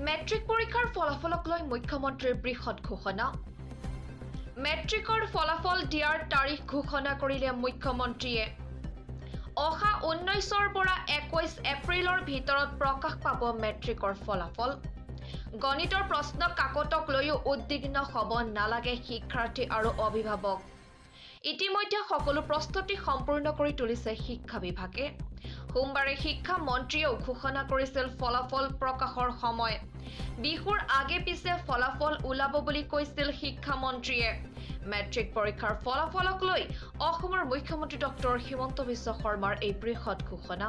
Matric পৰীক্ষাৰ ফলাফলক লৈ মুখ্যমন্ত্ৰীৰ বৃহৎ ঘোষণা। মেট্ৰিকৰ ফলাফল দিয়াৰ তাৰিখ ঘোষণা কৰিলে মুখ্যমন্ত্ৰীয়ে। অহা 19ৰ পৰা 21 এপ্ৰিলৰ ভিতৰত প্ৰকাশ পাব মেট্ৰিকৰ ফলাফল। গণিতৰ প্ৰশ্ন কাকতক লৈও উদ্বিগ্ন হ'ব নালাগে শিক্ষাৰ্থী আৰু অভিভাৱক। ইতিমধ্যে সকলো প্ৰস্তুতি সম্পূৰ্ণ কৰি তুলিছে শিক্ষা বিভাগে। সোমবাৰে শিক্ষা মন্ত্ৰীয়েও ঘোষণা কৰিছিল ফলাফল প্ৰকাশৰ সময়। বিহুৰ আগে পিছে ফলাফল ওলাব বুলি কৈছিল শিক্ষামন্ত্ৰীয়ে। মেট্ৰিক পৰীক্ষাৰ ফলাফলক লৈ অসমৰ মুখ্যমন্ত্ৰী ডক্টৰ হিমন্ত বিশ্ব শৰ্মাৰ এই বৃহৎ ঘোষণা।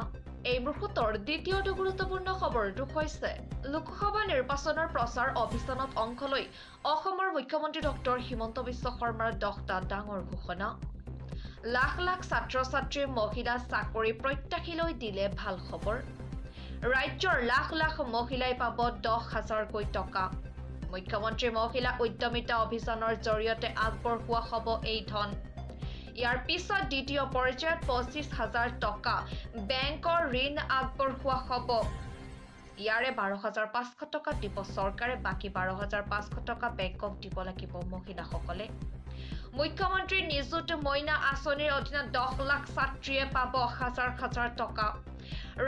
এই মুহূৰ্তৰ দ্বিতীয়টো গুৰুত্বপূৰ্ণ খবৰটো হৈছে লোকসভা নিৰ্বাচনৰ প্ৰচাৰ অভিযানত অংশ লৈ অসমৰ মুখ্যমন্ত্ৰী ডক্টৰ হিমন্ত বিশ্ব শৰ্মাৰ 10টা ডাঙৰ ঘোষণা। লাখ লাখ ছাত্ৰ ছাত্ৰী, মহিলা, চাকৰি প্ৰত্যাশীলৈ দিলে ভাল খবৰ। ৰাজ্যৰ লাখ লাখ মহিলাই পাব 10,000কৈ টকা। মুখ্যমন্ত্ৰী মহিলা উদ্যমিতা অভিযানৰ জৰিয়তে আগবঢ়োৱা হ'ব এই ধন। ইয়াৰ পিছত দ্বিতীয় পৰ্যায়ত 25,000 টকা বেংকৰ ঋণ আগবঢ়োৱা হ'ব। ইয়াৰে 12,500 টকা দিব চৰকাৰে, বাকী 12,500 টকা বেংকক দিব লাগিব মহিলাসকলে। মুখ্যমন্ত্ৰী নিযুত মইনা আঁচনিৰ অধীনত 10 লাখ ছাত্ৰীয়ে পাব হাজাৰ হাজাৰ টকা।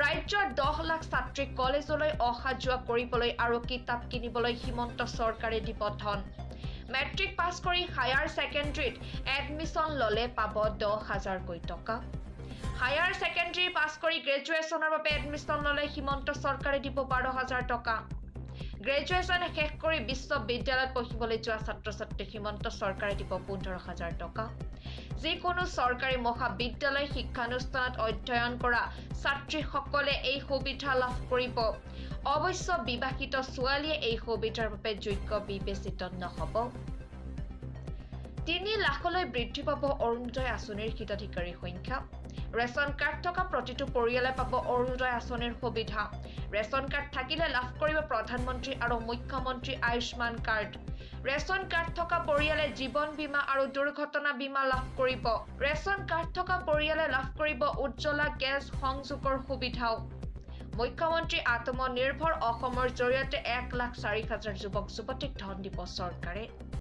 ৰাজ্যৰ 10 লাখ ছাত্ৰীক কলেজলৈ অহা যোৱা কৰিবলৈ আৰু কিতাপ কিনিবলৈ হিমন্ত চৰকাৰে দিব ধন। মেট্ৰিক পাছ কৰি হায়াৰ ছেকেণ্ডেৰীত এডমিশ্যন ল'লে পাব 10,000কৈ টকা। হায়াৰ ছেকেণ্ডেৰী পাছ কৰি গ্ৰেজুৱেশ্যনৰ বাবে এডমিশ্যন ল'লে হিমন্ত চৰকাৰে দিব 12,000 টকা। গ্ৰেজুৱেশ্যন শেষ কৰি বিশ্ববিদ্যালয়ত পঢ়িবলৈ যোৱা ছাত্ৰ ছাত্ৰীক হিমন্ত চৰকাৰে দিব 15,000 টকা। যিকোনো চৰকাৰী মহাবিদ্যালয় শিক্ষানুষ্ঠানত অধ্যয়ন কৰা ছাত্ৰীসকলে এই সুবিধা লাভ কৰিব। অৱশ্য বিবাহিত ছোৱালীয়ে এই সুবিধাৰ বাবে যোগ্য বিবেচিত নহ'ব। 3 লাখলৈ বৃদ্ধি পাব অৰুণোদয় আঁচনিৰ হিতাধিকাৰীৰ সংখ্যা। ৰেচন কাৰ্ড থকা প্ৰতিটো পৰিয়ালে পাব অৰুণোদয় আঁচনিৰ সুবিধা। ৰেচন কাৰ্ড থাকিলে লাভ কৰিব প্ৰধানমন্ত্ৰী আৰু মুখ্যমন্ত্ৰী আয়ুষ্মান কাৰ্ড। ৰেচন কাৰ্ড থকা পৰিয়ালে জীৱন বীমা আৰু দুৰ্ঘটনা বীমা লাভ কৰিব। ৰেচন কাৰ্ড থকা পৰিয়ালে লাভ কৰিব উজ্জ্বলা গেছ সংযোগৰ সুবিধাও। মুখ্যমন্ত্ৰী আত্মনিৰ্ভৰ অসমৰ জৰিয়তে 1,04,000 যুৱক যুৱতীক ধন দিব চৰকাৰে।